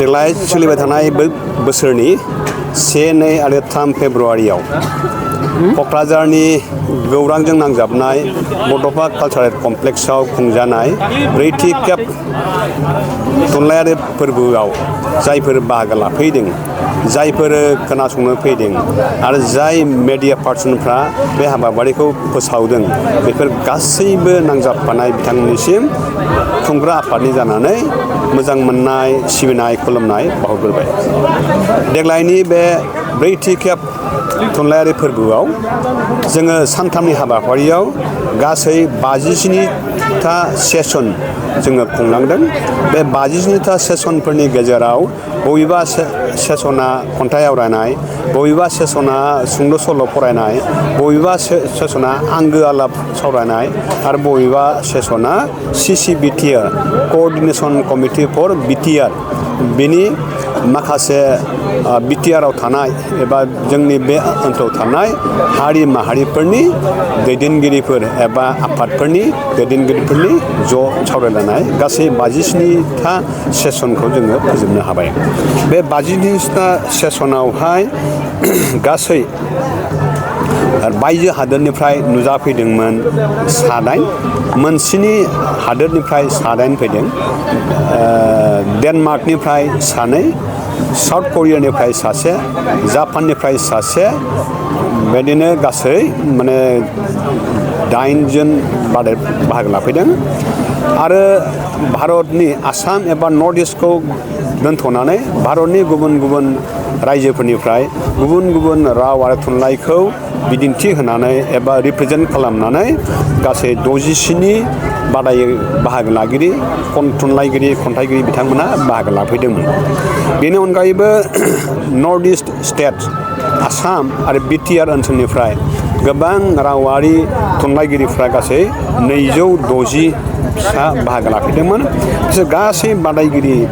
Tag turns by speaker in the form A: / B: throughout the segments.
A: देग्लाय सोलिबाय थानाय बोसोरनि 1, 2 आरो 3 फेब्रुआरियाव क'क्राझारनि गौरांजों नांजाबनाय बड'फा कालचारेल कमप्लेक्सआव खुंजानाय 4थि खेब थुनलाइयारि फोरबोआव जायफोर बाहागो लाफैदों, जायफोर खोनासंनो फैदों आरो जाय मेडिया पार्सनफ्रा बे हाबाफारिखौ फोसावदों, बेफोर गासैबो नांजाबफानाय बिथांमोननिसिम खुंग्रा आफादनि जानानै मोजां मोननाय, सिबिनाय, खुलुमनाय बावहरग्रोबाय। देग्लायनि बे 4थि खेब थुनलाइयारि फोरबोआव जोङो सानथामनि हाबाफारियाव गासै 57था सेसन जोङो खुंलांदों। बे 57था सेसनफोरनि गेजेराव बबेबा सेसना खन्थाइ आवरायनाय, बबेबा सेसना सुंद' सल' फरायनाय, बबेबा सेसना आंगो आलाप सावरायनाय आरो बबेबा सेसना CCBTR coordination committee for BTR बेनि माखासे BTRआव थानाय एबा जोंनि बे ओनसोलाव थानाय हारि माहारिफोरनि दैदेनगिरिफोर एबा आफादफोरनि दैदेनगिरिफोरनि ज' सावरायलायनाय गासै 57था सेसनखौ जोङो फोजोबनो हाबाय। बे 57था सेसनावहाय गासै बायजो हादोरनिफ्राय नुजाफैदोंमोन 7, मोनस्नि हादोरनिफ्राय 7 फैदों, डेनमार्कनिफ्राय 2, साउथ करियानिफ्राय 1, जापाननिफ्राय 1, बिदिनो गासै 8 जन बाहागो लाफैदों। आरो भारतनि आसाम एबा नर्थ इस्टखौ दोनथ'नानै भारतनि गुबुन गुबुन रायजोफोरनिफ्राय गुबुन गुबुन राव आरो थुनलाइखौ बिदिन्थि होनानै एबा रिप्रेजेन्ट खालामनानै गासै 67 बाहागो लागिरि, थुनलाइगिरि, खन्थाइगिरि बिथांमोना बाहागो लाफैदोंमोन। बेनि अनगायैबो नर्थ इस्ट स्टेट आसाम आरो BTR ओनसोलनिफ्राय गोबां रावारि थुनलाइगिरिफ्रा गासै 260 बाहागो लाफैदोंमोन। बिसोर गासै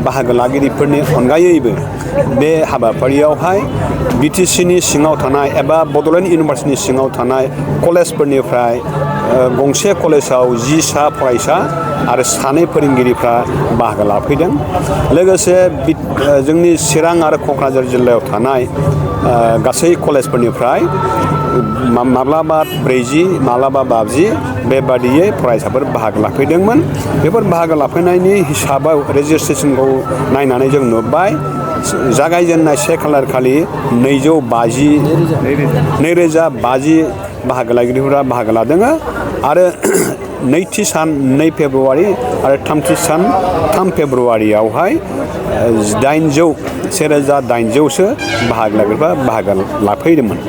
A: बाहागो लागिरिफोरनि अनगायैबो बे हाबाफारियावहाय BTCनि सिङाव थानाय एबा बड'लेण्ड इउनिभार्सिटिनि सिङाव थानाय कलेजफोरनिफ्राय गंसे कलेजाव 10 फरायसा आरो 2 फोरोंगिरिफ्रा बाहागो लाफैदों। लोगोसे जोंनि चिरां आरो क'क्राझार जिल्लायाव थानाय गासै कलेजफोरनिफ्राय माब्लाबा 40, माब्लाबा 50 बेबादियै फरायसाफोर बाहागो लाफैदोंमोन। बेफोर बाहागो लाफैनायनि हिसाबाव रेजिस्ट्रेसनखौ नायनानै जों नुबाय जागायजेननाय 1 खालार खालि 2050 बाहागो लागिरिफोरा बाहागो लादों आरो नैथि सान 2 फेब्रुआरि आरो थामथि सान 3 फेब्रुआरियावहाय 1800सो बाहागो लागिरिफ्रा बाहागो लाफैदोंमोन।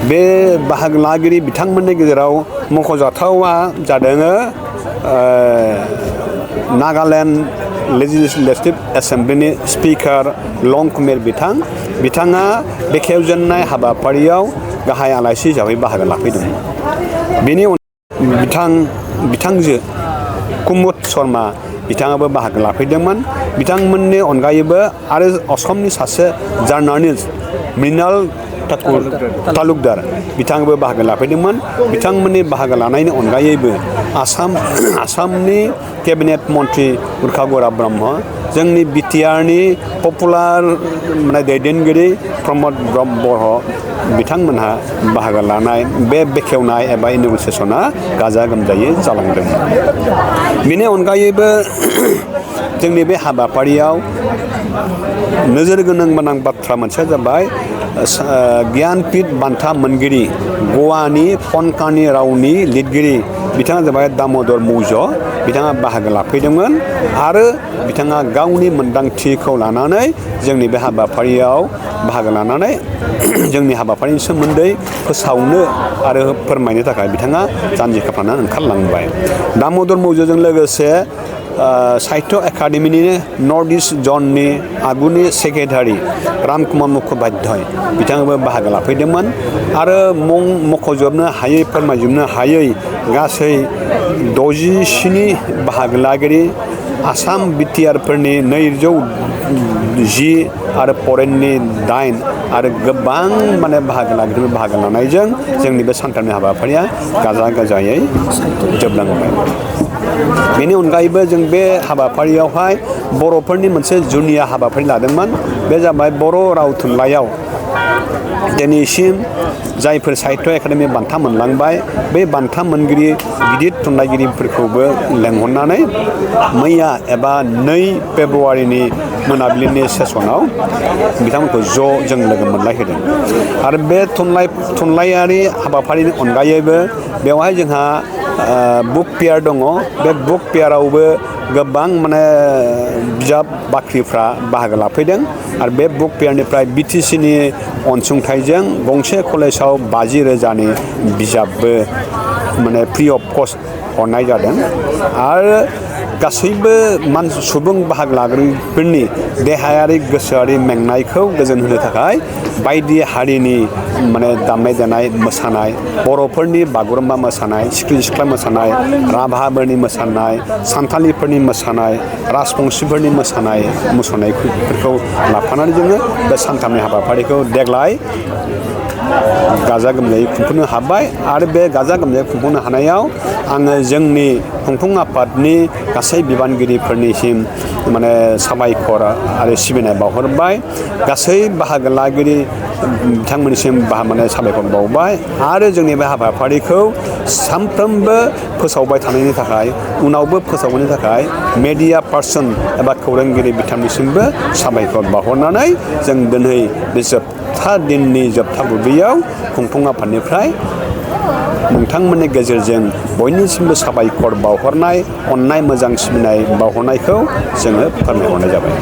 A: बे बाहागो लागिरि बिथांमोननि गेजेराव मख'जाथावा जादों नागालेण्ड लेजिस्लेटिभ एसेम्ब्लिनि स्पिकार लं कुमेर बिथाङा बे खेवजेननाय हाबाफारियाव गाहाय आलासि हिसाबै बाहागो लाफैदोंमोन। बेनि बिथांजो कुमुद शर्मा बिथाङाबो बाहागो लाफैदोंमोन। बिथांमोननि अनगायैबो आरो असमनि सासे जार्नालिस्ट मृणाल तालुकदार बिथाङाबो बाहागो लाफैदोंमोन। बिथांमोननि बाहागो लानायनि अनगायैबो आसामनि केबिनेट मन्त्रि उर्खा गौरा ब्रह्म, जोंनि BTRनि पपुलार दैदेनगिरि प्रमद बर' बिथांमोनहा बाहागो लानाय बे बेखेवनाय एबा इन'ग्रेसन सेसना गाजा गोमजायै जालांदोंमोन। बेनि अनगायैबो जोंनि बे हाबाफारियाव नोजोर गोनां बाथ्रा मोनसेया जाबाय गियानपीठ बान्था मोनगिरि गवानि कनकानि रावनि लिरगिरि बिथाङा जाबाय दाम'दर मौज'। बिथाङा बाहागो लाफैदोंमोन आरो बिथाङा गावनि मोन्दांथिखौ लानानै जोंनि बे हाबाफारियाव बाहागो लानानै जोंनि हाबाफारिनि सोमोन्दै फोसावनो आरो फोरमायनो थाखाय बिथाङा जानजि खाफ्रानानै ओंखारलांबाय। दाम'दर मौज'जों लोगोसे साहित्य एकाडेमिनि नर्थ इस्ट जननि आगुनि सेक्रेटारि रामकुमार मुख'पाध्याय बिथाङाबो बाहागो लाफैदोंमोन आरो मुं मख'जोबनो हायै, फोरमायजोबनो हायै गासै 67 बाहागो लागिरि आसाम BTRफोरनि 210 आरो फरेननि 8 आरो गोबां बाहागो लानायजों जोंनि बे सानथामनि हाबाफारिया गाजा गोमजायै जोबलांबाय। बेनि अनगायैबो जों बे हाबाफारियावहाय बर'फोरनि मोनसे जुनिया हाबाफारि लादोंमोन। बे जाबाय बर' राव थुनलाइयाव दिनैसिम जायफोर साहित्य एकाडेमि बान्था मोनलांबाय बे बान्था मोनगिरि गिदिर थुनलाइगिरिफोरखौबो लेंहरनानै मैया एबा 2 फेब्रुवारिनि मोनाबिलिनि सेसनाव बिथांमोनखौ जों लोगो मोनलायहोदों। आरो बे थुनलाइयारि हाबाफारिनि अनगायैबो बेवहाय जोंहा बुक फेयार दङ। बे बुक फेयारावबो गोबां माने बिजाब बाख्रिफ्रा बाहागो लाफैदों आरो बे बुक फेयारनिफ्राय BTCनि अनसुंथाइजों गंसे कलेजाव 50,000नि बिजाबबो माने फ्रि अफ कस्ट हरनाय जादों। आरो गासैबो सुबुं बाहागो लाग्राफोरनि देहायारि गोसोआरि मेंनायखौ गोजोन होनो थाखाय बायदि हारिनि माने दामनाय देनाय मोसानाय, बर'फोरनि बागुरुम्बा मोसानाय, सिख्रि सिख्ला मोसानाय, राभाफोरनि मोसानाय, सानथालिफोरनि मोसानाय, राजबंशिफोरनि मुसुरनायफोरखौ लाफानानै जोङो बे सानथामनि हाबाफारिखौ देग्लाय गाजा गोमजायै खुंफुंनो हाबाय। आरो बे गाजा गोमजायै खुंफुंनो हानायाव आङो जोंनि खुंफुं आफादनि गासै बिबानगिरिफोरनिसिम माने साबायखर आरो सिबिनाय बावहरबाय। गासै बाहागो लागिरि बिथांमोननिसिम माने साबायखर बावबाय। आरो जोंनि बे हाबाफारिखौ सानफ्रोमबो फोसावबाय थानायनि थाखाय, उनावबो फोसावनायनि थाखाय मेडिया पार्सन एबा खौरांगिरि बिथांमोननिसिमबो साबायखर बावहरनानै जों दिनै बे जोबथा दिननि जोबथा बुब्लियाव खुंफुं आफादनिफ्राय नोंथांमोननि गेजेरजों बयनिसिमबो साबायखर बावहरनाय, अननाय मोजां सिबिनाय बावहरनायखौ जोङो फोरमायहरनाय जाबाय।